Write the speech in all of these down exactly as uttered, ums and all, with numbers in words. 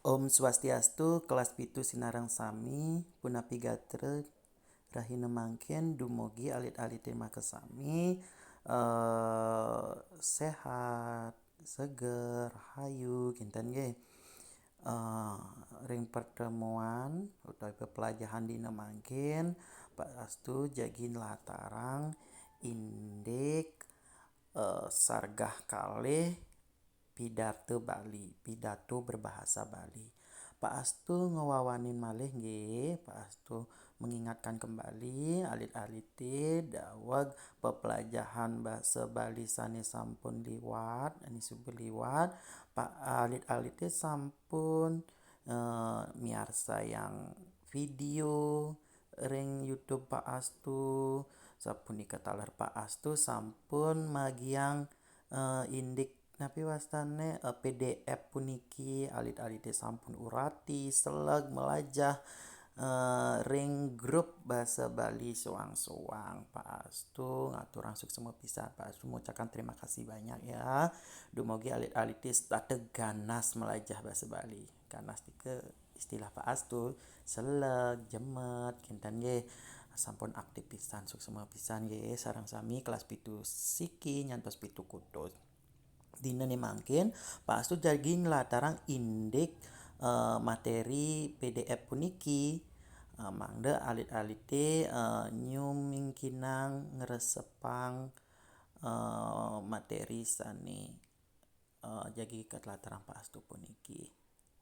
Om Swastiastu, kelas pitu sinareng sami, punapi gatra rahina mangkin, dumugi alit-alite makasami, eh, sehat, seger, hayu, kinten nggih. Eh, ring pertemuan utawi pepelajahan dina mangkin, Pak Astu jagi nlatarang indik, eh, sargah kalih pidarta Bali, pidato berbahasa Bali. Pak Astu ngewawanin malih nggih, Pak Astu mengingatkan kembali alit-alite daweg pepelajahan basa Bali sane sampun liwat, ane suba liwat, Pak alit-alite sampun, eh, miarsayang video ring YouTube Pak Astu, sapunika taler Pak Astu sampun magiang, eh, indik napi wastane, eh, P D F puniki, alit-alite sampun urati, seleg, melajah, eh, ring grup basa Bali soang-soang. Pak Astu ngaturang suksema pisan, Pak Astu mengucapkan terima kasih banyak ya. Dumugi alit-alite setata ganas melajah basa Bali. Ganas nika istilah Pak Astu, seleg, jemet, kinten nggih. Sampun aktif pisan, suksema pisan nggih, sareng sami kelas pitu siki nyantos pitu kutus. Dinane mangkin, Pak Astu jagi nlatarang indik, eh, materi P D F puniki. Eh, mangda alit-alite, eh, nyumingkinang ngresepang, eh, materi sane, eh, jagi katlatarang Pak Astu puniki.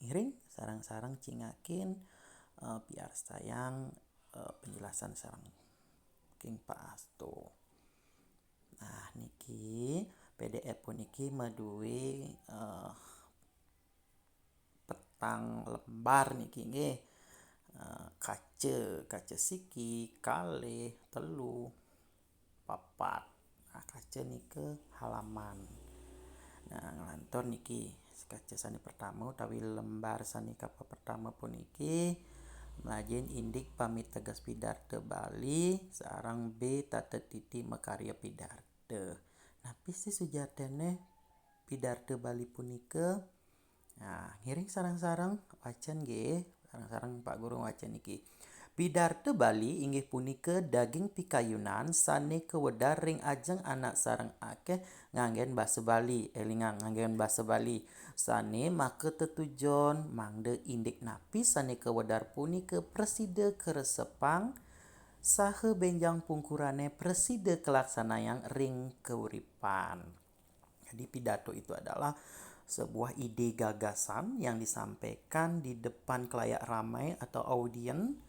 Ngiring sareng-sareng cingakin, eh, piarsayang, eh, penjelasan sareng king Pak Astu. Nah, niki P D F puniki madue, eh, petang lembar niki nggih. Eh, kaca, kaca siki, kalih, telu, papat. Nah, kaca nika halaman. Nah, nglantur niki kaca sane pertama utawi lembar sane kapertama puniki mlajahin indik pamiteges pidarta Bali sareng B tata titi makarya pidarta. Napi sih sujatene pidarta Bali punika? Nah, ngiring sareng-sareng wacan nggih, sareng-sareng Pak Guru wacan niki. Pidarta Bali inggih punika daging pikayunan sane kawedar ring ajeng anak sareng akeh nganggen basa Bali. Elingang, nganggen basa Bali. Sane maka tetujon mangda indik napi sane kawedar punika prasida karesepang saha benjang pungkurane prasida kalaksanayang ring kauripan. Jadi pidato itu adalah sebuah ide gagasan yang disampaikan di depan kalayak ramai atau audien.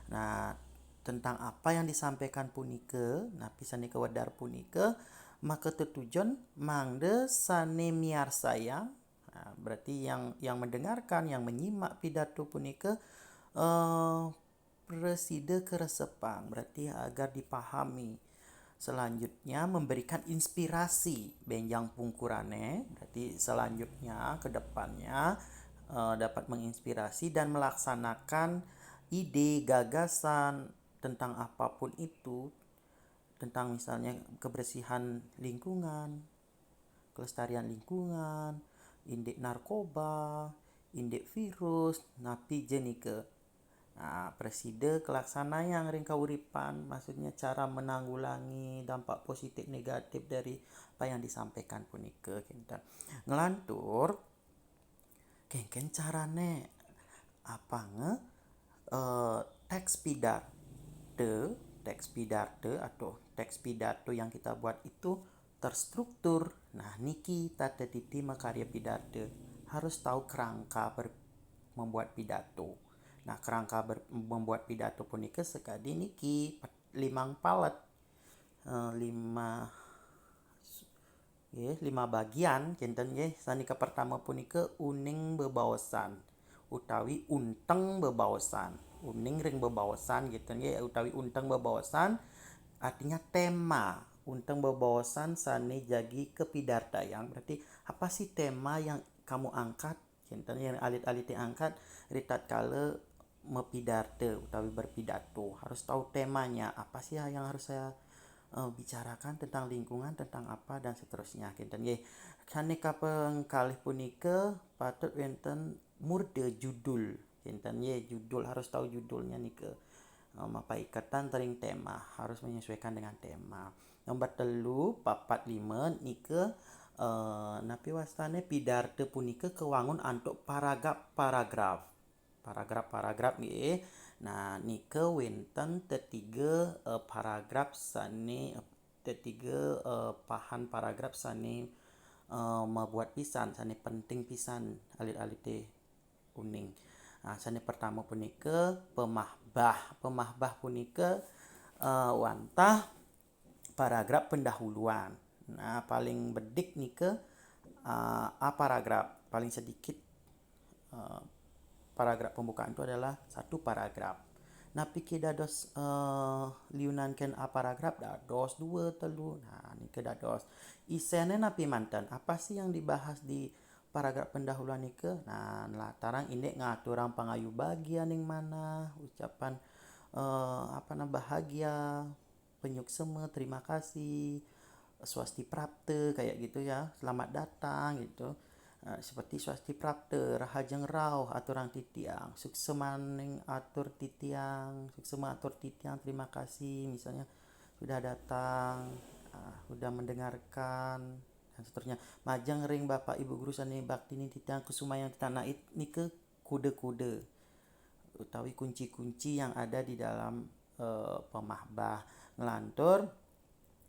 Nah, tentang apa yang disampaikan punika, napi sane kawedar punika, maka tetujon mangda sane miarsayang, nah, berarti yang yang mendengarkan, yang menyimak pidato punika, eh, prasida karesepang, berarti agar dipahami. Selanjutnya, memberikan inspirasi benjang pungkurane, berarti selanjutnya, ke depannya, eh, dapat menginspirasi dan melaksanakan ide, gagasan tentang apapun itu, tentang misalnya kebersihan lingkungan, kelestarian lingkungan, indik narkoba, indik virus, napi ja nika. Nah, prasida kalaksanayang ring kauripan, maksudnya cara menanggulangi dampak positif negatif dari apa yang disampaikan punika, kinten. Nglantur, kenken carane apanga, eh, teks pidarta, teks pidarta atau teks pidato yang kita buat itu terstruktur. Nah, niki tata titi makarya pidarta. Harus tahu kerangka ber-, membuat pidato. Nah, kerangka ber-, membuat pidato punika sakadi niki, pet-, limang palet. Eh, lima, nggih, lima bagian, kinten nggih. Sane kapertama punika uning bebaosan utawi unteng bebaosan. Uning ring bebaosan, kinten nggih, utawi unteng bebaosan, artinya tema. Unteng bebaosan sane jagi kapidartayang, berarti apa sih tema yang kamu angkat? Kinten yang alit-alite angkat ritatkala mapidarta utawi berpidato. Harus tahu temanya, apa sih yang harus saya eh, bicarakan tentang lingkungan, tentang apa dan seterusnya, kinten nggih. Sané kaping kalih punika patut wénten murda judul, kinten nggih, judul, harus tahu judulnya nika. Eh, mapaiketan ring tema, harus menyesuaikan dengan tema. Nomor telu, papat, lima nika, eh, napi wastané, pidarta punika kawangun antuk paragraf-paragraf. Paragraf-paragraf nggih. Nah, nika wénten tetiga, eh, paragraf sané, tetiga, eh, pahan paragraf sané, eh, mabuat pisan, sané penting pisan alit-alité uning. Nah, sané pertama punika pamahbah. Pamahbah punika, eh, wantah paragraf pendahuluan. Nah, paling bedik nika, eh, a paragraf, paling sedikit, eh, paragraf pembukaan itu adalah satu paragraf. Napi ké dados, eh, liunan kén a paragraf? Dados dua, telu. Nah, nika dados. Isiné napi manten? Apa sih yang dibahas di paragraf pendahuluan nika? Nah, nlatarang indik ngaturang pangayubagia ring manah, ucapan, eh, apa nah, bahagia, panyuksema, terima kasih, swasti prapta, kayak gitu ya, selamat datang gitu. Eh, seperti swasti prapta, rahajeng rauh aturang titiang, suksemaning atur titiang, suksema atur titiang, terima kasih, misalnya sudah datang, ah, sudah mendengarkan, dan seterusnya. Majeng ring Bapak Ibu guru sané bakti ning titiang, kusumayang titiang, nah, it-, nika kuda-kuda utawi kunci-kunci yang ada di dalam, eh, pamahbah. Nglantur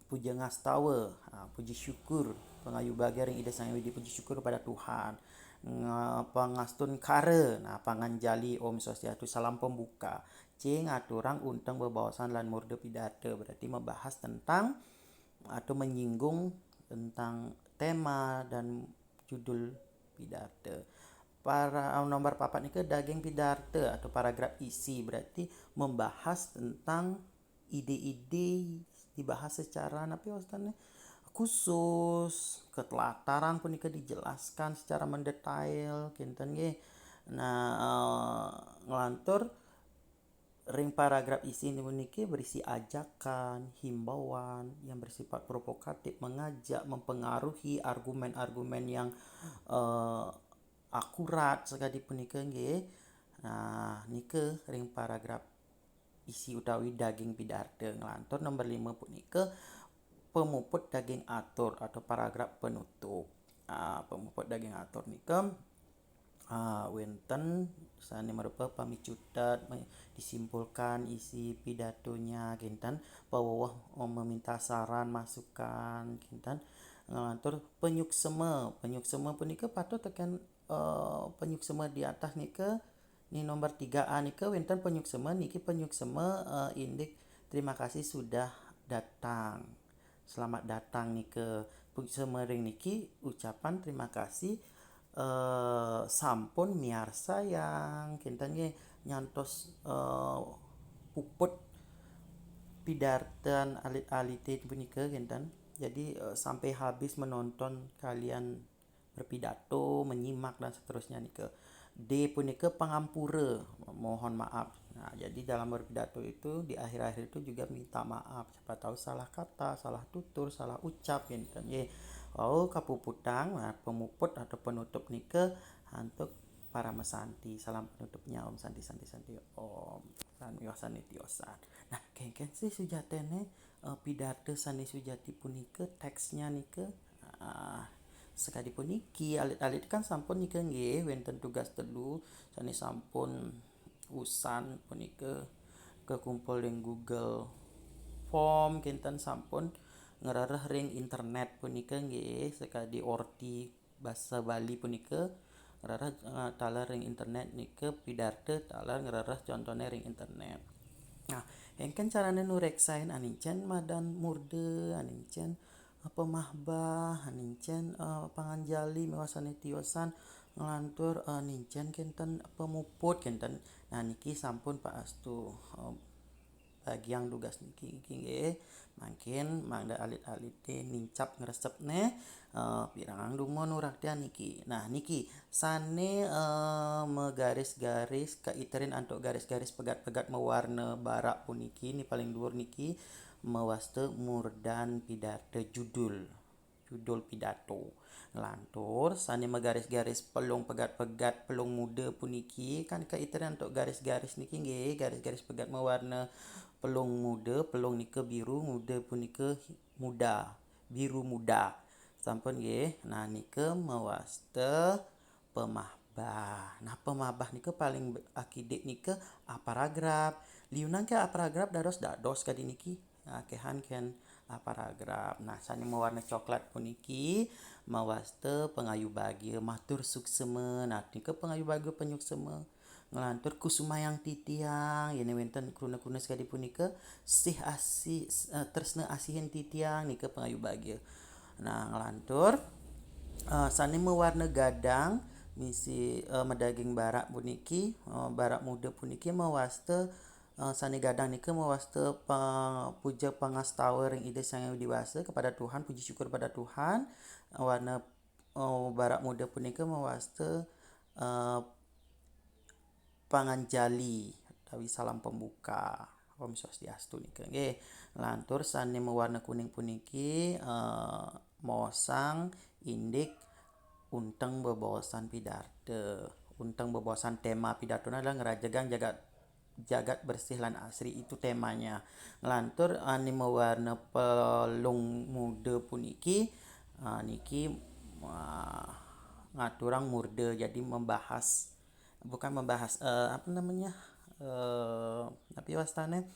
puja ngastawa, ha, puji syukur, pangayubagia ring Ida Sang Hyang Widhi, puji syukur kepada Tuhan. Nge-, pangastunkara, nah, panganjali, Om Swastiastu, salam pembuka. Cai ngaturang unteng bebaosan lan murda pidarta, berarti membahas tentang atau menyinggung tentang tema dan judul pidarta. Para, nomor papat nika daging pidarta atau paragraf isi, berarti membahas tentang ide-ide, dibahas secara, napi wastané, khusus, ketlatarang punika dijelaskan secara mendetail, kinten nggih. Nah, eh, nglantur ring paragraf isi puniki berisi ajakan, himbauan yang bersifat provokatif, mengajak, mempengaruhi, argumen-argumen yang, eh, akurat sakadi punika nggih. Nah, nika ring paragraf isi utawi daging pidarta. Nglantur nomor lima punika pamuput daging atur atau paragraf penutup. Ah, pamuput daging atur nika, ah, wénten sané marupa pamicutet, me-, disimpulkan isi pidatonya, kinten, pawewa, eh, meminta saran, masukan, kinten, nglantur panyuksema. Panyuksema punika patut tekén, eh, panyuksema di atas nika, ni nomor tiga A nika wénten panyuksema, niki panyuksema, eh, indik terima kasih sudah datang. Selamat datang nika. Panyuksema ring niki ucapan terima kasih, eh, sampun miarsayang, kinten nggih, nyantos, eh, puput pidartan alit-alité punika, kinten. Jadi, eh, sampai habis menonton kalian berpidato, menyimak, dan seterusnya nika. D punika pangampura, mohon maaf. Nah, jadi dalam berpidato itu, di akhir-akhir itu juga minta maaf. Siapa tahu salah kata, salah tutur, salah ucap, kinten. Nggih. Wau kapuputang, nah, pamuput atau penutup nika antuk paramasanti. Salam penutupnya, Om Santi, Santi, Santi, Om. Lan wiwasan nitiosan. Nah, kénkén sih sujatiné, eh, pidarta sané sujati punika, téksnya nika. Ah, sakadi puniki, alit-alit kan sampun nika nggih, wénten tugas telu sané sampun usan punika kakumpul ring Google Form, kinten sampun ngrereh ring internet punika nggih, sakadi orti basa Bali punika ngrereh, eh, taler ring internet nika, pidarta taler ngrereh contoné ring internet. Nah, éngkén carané nuréksain, anincén madan murda, anincén, eh, pamahbah, anincén, eh, panganjali miwah sané tiosan, nglantur, eh, nincén kinten pamuput kinten. Nah, niki sampun paestu, eh, bagiang tugas niki, niki nggih. Mangkin mangda alit-alité nincap ngresepné, eh, pirengang dumun nuraktian niki. Nah, niki sané, eh, magaris-garis, kaiterin antuk garis-garis pegat-pegat mawarna barak puniki, ni paling duur niki, Mawasta murdan pidarta, judul. Judul pidato. Nglantur, sane magaris-garis pelung pegat-pegat pelung muda puniki, kan kaiteren antuk garis-garis niki nggih, garis-garis pegat mawarna pelung muda, pelung nika biru, muda punika muda, biru muda. Sampun nggih. Nah, nika mawasta pamahbah. Nah, pamahbah nika paling akidik nika aparagraf. Liunan ke aparagraf dados dados kadi niki. Nah, akehan ken aparagraf. Nah, sane mawarna coklat puniki mawasta pangayu bagia, matur suksema. Nah, nika pangayu bagia panyuksema. Nglantur kusumayang titiang, yene wenten kruna-kruna sakadi punika, sih asih, eh, tresna asihin titiang, nika pangayu bagia. Nah, nglantur, eh, sane mawarna gadang, misi, eh, madaging barak puniki, eh, barak muda puniki mawasta, eh, sane gadang nika mawasta pa-, puja pangastawa ring Ida Sang Hyang Widi Wasa, kepada Tuhan, puji syukur pada Tuhan, warna, eh, barak muda punika mawasta, eh, panganjali utawi salam pembuka. Om Swastiastu nika nggih. Lantur sane mawarna kuning puniki, eh, mosang indik unteng bebaosan pidarta. Unteng bebaosan tema pidartone adalah ngerajegang jagat, jagat bersih lan asri, itu temanya. Nglantur ane mawarna pelung muda puniki, ah, niki, ah, ngaturang murda, jadi membahas, bukan membahas, eh, apa namanya, eh, tapi wastane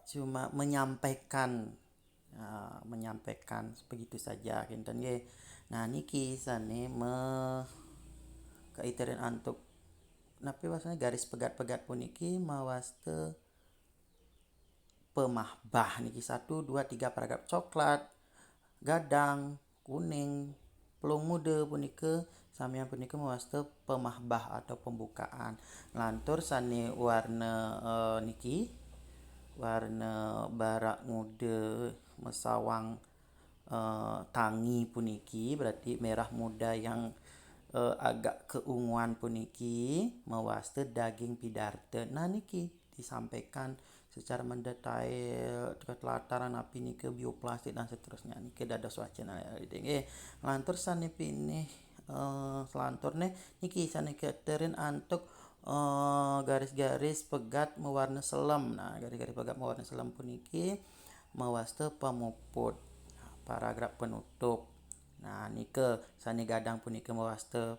cuma menyampaikan, eh, menyampaikan begitu saja, kinten nggih. Nah, niki sane me-, kaiteren antuk, napi wastane, garis pegat-pegat puniki mawasta pamahbah niki, satu, dua, tiga paragraf, coklat, gadang, kuning, pelung muda punika, samian punika mawasta pamahbah atau pembukaan. Lantur sane warna, eh, niki, warna barak muda masawang, eh, tangi puniki, berarti merah muda yang, eh, agak keunguan puniki, mawasta daging pidarta. Nah, niki disampaikan secara mendetail, terkait latar napi nika bioplastik dan seterusnya. Niki dados wacana alit-alit nggih. Lantur sane pinih, eh, selanturne niki sane kaiteren antuk, eh, garis-garis pegat mawarna selem. Nah, garis-garis pegat mawarna selem puniki mawasta pamuput, paragraf penutup. Nah, nika sane gadang punika mawasta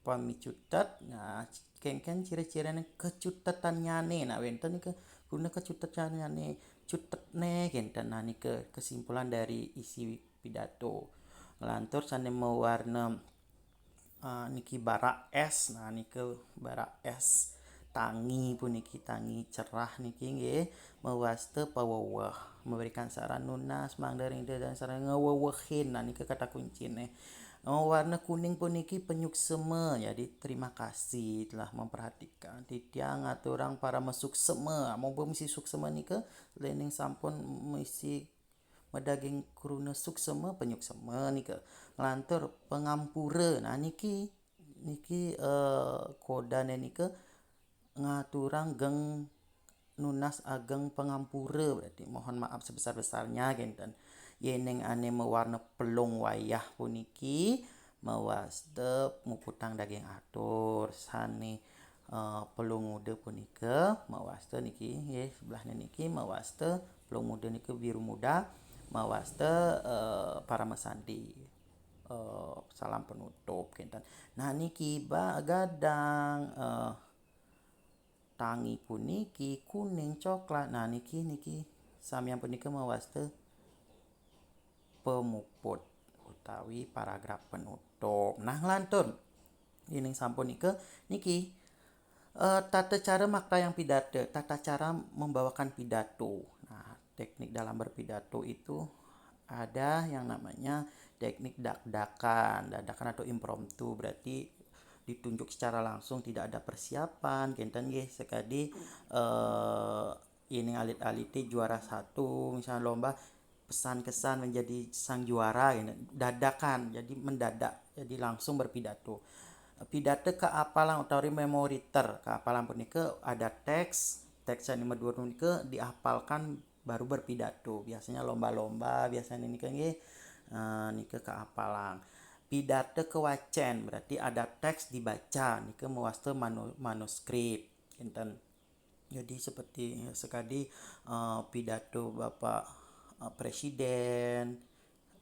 pamicutet. Nah, kengken ciri-cirine kacutetannyane. Nah, wenten nika guna kacutetannyane, cutetne kenten. Nah, nika kesimpulan dari isi pidato. Nglantur sane mawarna, ah, niki barak es. Nah, nika barak es tangi puniki, tangi cerah niki nggih, mawasta paweweh, memberikan saran nunas mangda ring Ida Sang ngawewehin. Nah, nika kata kuncine. Oh, warna kuning puniki panyuksema, jadi terima kasih telah memperhatikan. Titiang ngaturang parama suksema. Amun misi suksema nika, lening sampun misi madaging kruna suksema, panyuksema nika. Nglantur pangampura. Nah, niki, niki, eh, kodane nika ngaturang geng nunas ageng pangampura, berarti mohon maaf sebesar-besarnya, kenten. Yening ane mawarna pelung wayah puniki mawasta muputang daging atur, sane, eh, pelung muda punika mawasta niki, nggih, sebelahne niki mawasta pelung muda nika biru muda, mawasta, eh, parama santi, eh, salam penutup, kenten. Nah, niki ba-, gadang, eh, tangi puniki, kuning, coklat. Nah, niki, niki samian punika mawasta pamuput utawi paragraf penutup. Nah, nglantur. Yening sampun nika, niki, eh, tata cara maktayang pidarta, tata cara membawakan pidato. Nah, teknik dalam berpidato itu ada yang namanya teknik dak-dakan. Dak-dakan atau impromptu, berarti ditunjuk secara langsung, tidak ada persiapan, kenten nggih, sakadi, eh, yening alit-alite juara satu, misalnya lomba pesan kesan menjadi sang juara, gitu. Dadakan, jadi mendadak, jadi langsung berpidato. Pidato kaapalang utawi memoriter, kaapalang punika ada teks, Teks yang nomor dua nika dihafalkan baru berpidato. Biasanya lomba-lomba, biasanya nika nggih, eh, nika kehafalan. Pidato kewacen, berarti ada teks dibaca, nika mawasta manu-, manuskrip. Kinten. Jadi seperti sekadi, eh, pidato Bapak, eh, Presiden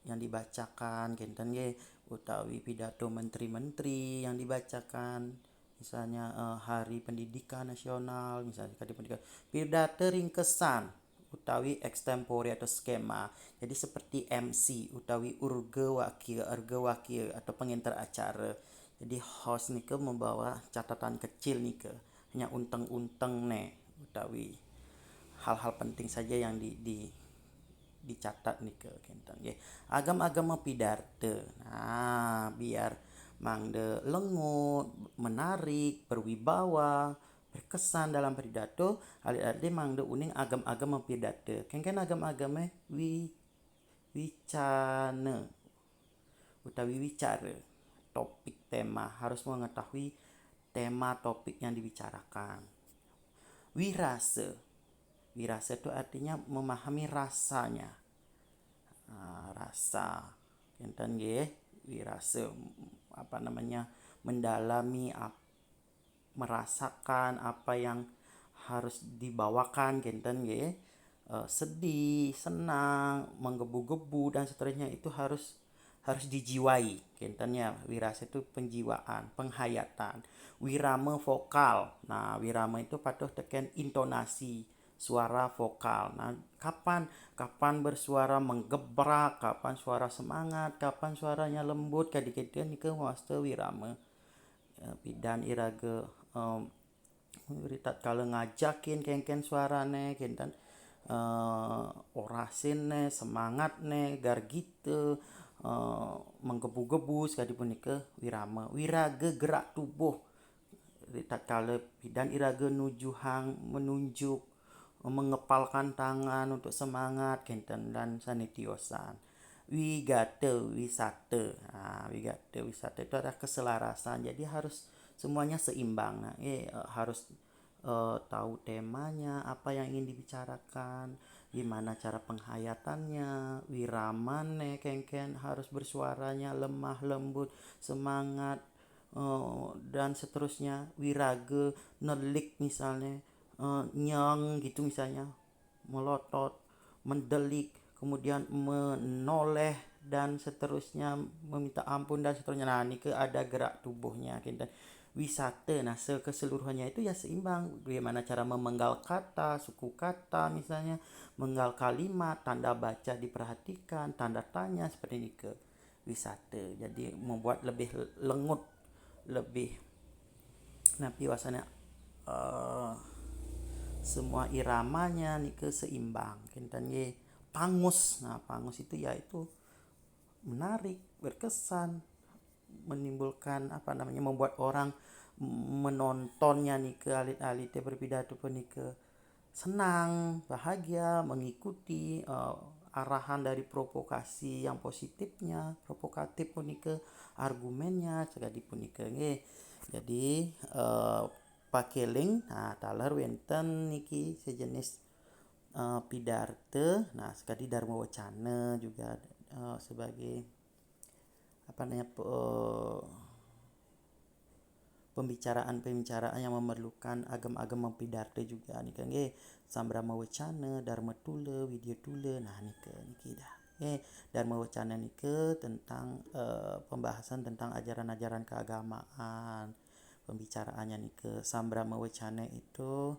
yang dibacakan, kinten nggih, utawi pidato menteri-menteri yang dibacakan, misalnya, eh, Hari Pendidikan Nasional, misalnya sekadi pendidikan, pidato ringkesan utawi extempore atau skema. Jadi seperti M C utawi urga wakia, urga wakia atau penginter acara. Jadi host nika membawa catatan kecil nika, hanya unteng-unteng ne utawi hal-hal penting saja yang di, di dicatat nika, kinten nggih. Agem-agem mapidarta. Nah, biar mangda lengut, menarik, berwibawa, berkesan dalam pidato, alit-alit mangda uning agem-agem mapidarta. Kenken agem-ageme? Wi-, wicana utawi wicara. Topik, tema, harus mengetahui tema topik yang dibicarakan. Wirasa. Wirasa itu artinya memahami rasanya. Ah, rasa. Kinten nggih, wirasa, apa namanya, mendalami ap-, merasakan apa yang harus dibawakan, kinten nggih. Eh, sedih, senang, menggebu-gebu dan seterusnya itu harus, harus dijiwai, kinten ya. Wirasa itu penjiwaan, penghayatan. Wirama vokal. Nah, wirama itu patuh teken intonasi suara vokal. Nah, kapan, kapan bersuara menggebrak, kapan suara semangat, kapan suaranya lembut, kadi kita nika mawasta wirama. Eh, pidan iraga, em, ritatkala ngajakin kenken suarane, kinten, eh, orasinne, semangatne, gargita, eh, menggebu-gebu, sekadi punika wirama. Wiraga gerak tubuh, ritatkala pidan iraga nujuhang, menunjuk, mengepalkan tangan untuk semangat, kinten, dan sane tiosan. Wigata, wisata. Nah, wigata, wisata itu adalah keselarasan. Jadi harus semuanya seimbang. Nah, eh, harus, eh, tahu temanya, apa yang ingin dibicarakan, gimana cara penghayatannya, wiramane kenken harus bersuaranya lemah, lembut, semangat, eh, dan seterusnya. Wiraga, nelik misalnya, eh, nyeng gitu misalnya, melotot, mendelik, kemudian menoleh dan seterusnya, meminta ampun dan seterusnya. Nah, nika ada gerak tubuhnya, kinten. Wisata, nah, se-, keseluruhannya itu ya seimbang. Bagaimana cara memenggal kata, suku kata misalnya, menggal kalimat, tanda baca diperhatikan, tanda tanya, seperti nika. Wisata. Jadi membuat lebih lengut, lebih, napi wasana, eh, semua iramanya nika seimbang. Kinten nggih, pangus. Nah, pangus itu yaitu menarik, berkesan, menimbulkan, apa namanya, membuat orang menontonnya nika, alit-alite berpidato punika senang, bahagia, mengikuti, eh, arahan dari provokasi yang positifnya, provokatif punika, argumennya, sekadi punika nggih. Jadi, eh, pakeling, nah, taler wenten niki sejenis, eh, pidarta, nah, sekadi dharma wacana juga, eh, sebagai, apa namanya, pe-, eh, pembicaraan-pembicaraan yang memerlukan agem-agem mapidarta juga nika nggih. Sambrama wacana, dharma tula, widya tula, nah nika niki dah. Nggih, dharma wacana nika tentang, eh, pembahasan tentang ajaran-ajaran keagamaan. Pembicaraannya nika. Sambrama wacana itu,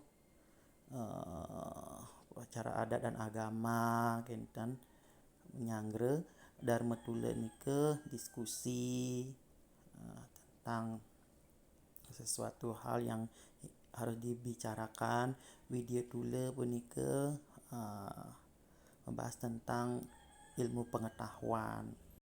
eh, upacara adat dan agama, kinten, menyanggra. Dharma tula nika diskusi, eh, tentang sesuatu hal yang harus dibicarakan. Widya tula punika, eh, membahas tentang ilmu pengetahuan.